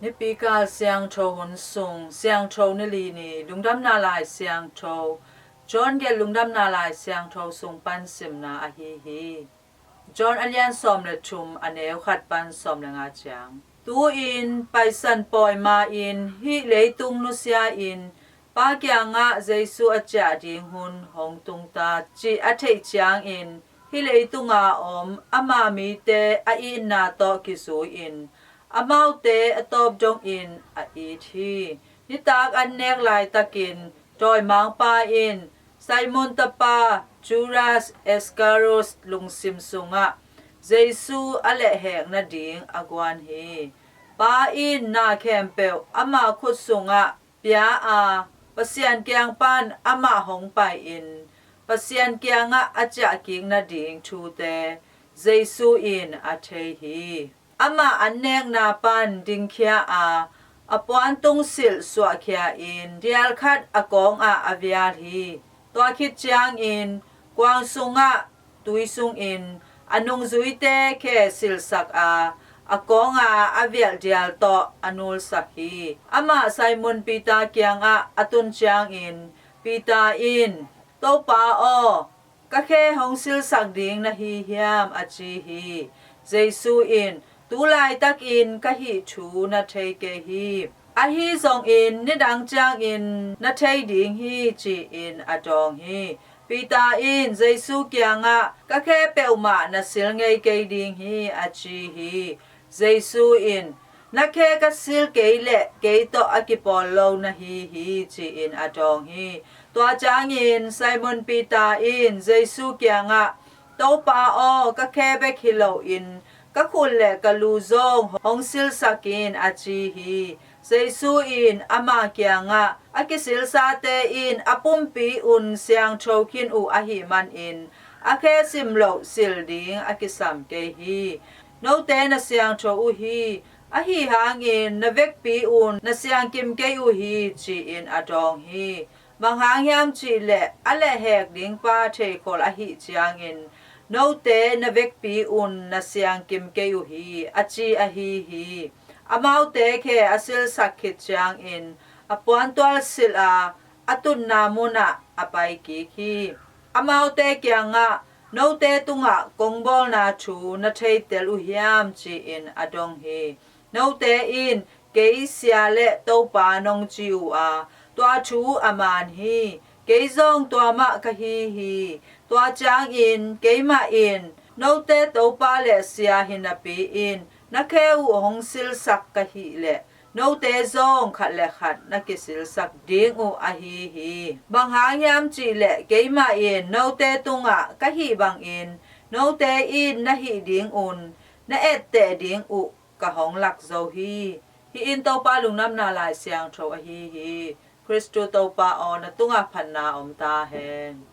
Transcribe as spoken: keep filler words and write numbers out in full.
Nipikal siangtho hun sung, siangtho nili ni, lungdamna lai siangtho, John gelh lungdamna lai siangtho sung pan simna ahi hi. John a lian sawm le thum, a neu khat pan sawm le nga ciang. Tu-in Paisan pawi ma-in hih leitung nusia-in Pa kiangah Jesu a ciah ding hun hong tung ta cih a theih ciangin, hih leitunga om ama mite a itna tawh kizui-in amaute a tawp dongin a it hi. Nitak an nek laitakin dawimangpa in Simon tapa Judas Iscariot lungsim sungah Jesu a lehhek nading a guan hi. Pa in na khempeuh ama khut sungah pia a, Pasian kiang pan amah hong pai-in Pasian kiangah a ciahkik nading thute Jesu in a thei hi. Amah an nekna pan dingkhia a, a puantung silh suahkhia-in dial khat a kawngah a vial hi. Tua khit ciangin kuang sungah tui sungin a nungzuite khe silhsak a, a kawnga a vialh dial tawh a nulsak hi. Amah Simon Peter kiangah a tun ciangin Peter in, "Topa aw, ka khe hong silhsak ding na hi hiam?" a ci hi. Jesu in, "Tu laitakin ka hih thu na thei kei hi. Ahi zongin nidang ciangin na thei ding hi," ci-in a dawng hi. Peter in Jesu kiangah, "Ka khe peuhmah na sil ngei kei ding hi," a ci hi. Jesu in, "Na khe ka sil kei leh kei tawh a kipawl lo na hi hi," ci-in a dawng hi. Tua ciangin Simon Peter in Jesu kiangah, "Topa aw, ka khe bek hi loin ka khut le ka lu zong hong silhsak in," a ci hi. Jesu in ama kiangah, "A kisilsate in a pumpi un siangtho khin uh ahih manin a khe simloh silh ding a kisam kei hi. Note na siangtho uh hi, ahi hangin na vekpi un na siangkim kei uh hi," ci-in a dawng hi. Bang hang hiam cihleh a lehhek ding pa theikhol ahih ciangin, "Note na vekpi un na siangkim kei uh hi," a ci ahi hi. Amaute khe a silhsak khit ciangin a puantual silh a, a tutna munah a paikik hi. Amaute kiangah, "Note tungah kong bawlna thu na theitel uh hiam?" ci-in a dong hi. "Note in kei Sia le Topa nong ci uh a, tua thu a man hi. Kei zong tua mah ka hi hi. Tua ciangin keimah in note Topa le Sia hi napi-in na khe uh hong silhsak ka hih leh note zong khat le khat na kisilhsak ding uh ahi hi. Bang hang hiam cihleh keimah in note tungah ka hih bangin note in na hih ding un na etteh ding uh ka hong lak zo hi." Hih in Topa lungdamna Lai Siangtho ahi hi. Khristu Topa aw, na tungah phatna om ta hen.